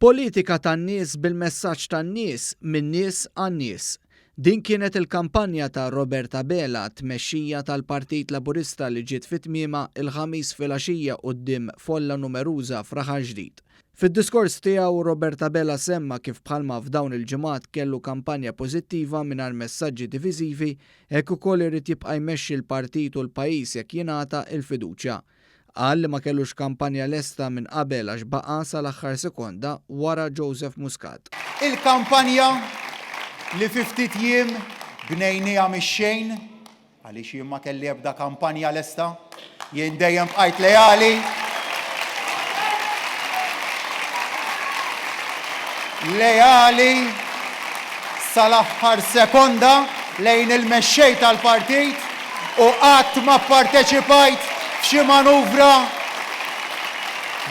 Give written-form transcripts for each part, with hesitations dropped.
Politika tan-nies bil-messaġġ tan-nies, min-nies għan-nies. Din kienet il-kampanja ta' Robert Abela għat-tmexxija tal-Partit Laburista li ġiet fi tmiemha il-Ħamis filgħaxija quddiem folla numeruża f'Raħal Ġdid. Fid-diskors tiegħu Robert Abela semma kif bħalma f'dawn il-ġimgħat kellu kampanja pożittiva mingħajr messaġġi diviżivi, hekk ukoll irid jibqa' jmexxi l-partit u l-pajjiż jekk jingħata l-fiduċja. Qal li ma kellux kampanja lesta minn qabel għax baqa' sal-aħħar sekonda wara Joseph Muscat. Il-kampanja li fi ftit jiem bnejniha mix-xejn, għaliex jien ma kelli ebda kampanja lesta, jien dejjem bqajt leali, leali sal-aħħar sekonda lejn il-mexxej tal-partit, U qatt ma pparteċipajt f'xi manuvra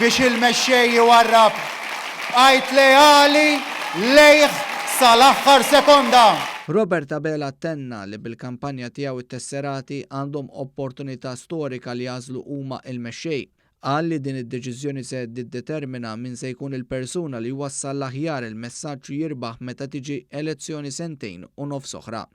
biex il-mexxej iwarrab. Bqajt leali lejh sal-aħħar sekonda. Robert Abela tenna li bil-kampanja tiegħu t-tesserati għandhom opportunità storika li jagħżlu huma il-mexxej. Qal li din id-deċiżjoni se tiddetermina min se jkun il-persuna li jwassal l-aħjar il-messaġġ u jirbaħ meta tiġi elezzjoni sentejn u nofs oħra.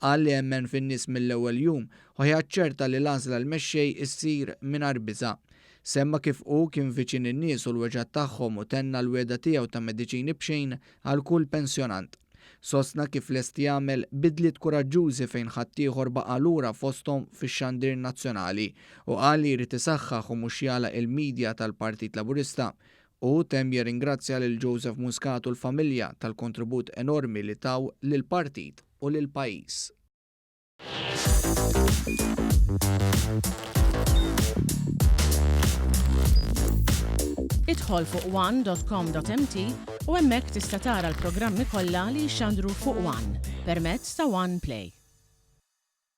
Qal li emmen fin-nies mill-ewwel jum u ħjaċċerta li l-għażla l-mexxej issir mingħajr biża'. Semma kif hu kien viċin in-nies u l-weġgħat tagħhom u tenna l-wiegħda tiegħu ta' mediċini b'xejn għal kull pensjonant. Sostna kif lest jagħmel bidliet kuraġġużi fejn ħaddieħor baqa' lura fosthom fix-xandir nazzjonali u qal li jrid isaħħaħ u mhux jagħlaq il-media tal-Partit Laburista. Hu temm jirringrazzja lil Joseph Muscat u l-familja tal-kontribut enormi li taw lill-partit u lill-pajjiż. Idħol fuq one.com.mt u hemmhekk tista' tara l-programmi kollha li jixxandru fuq One permezz ta' One Play.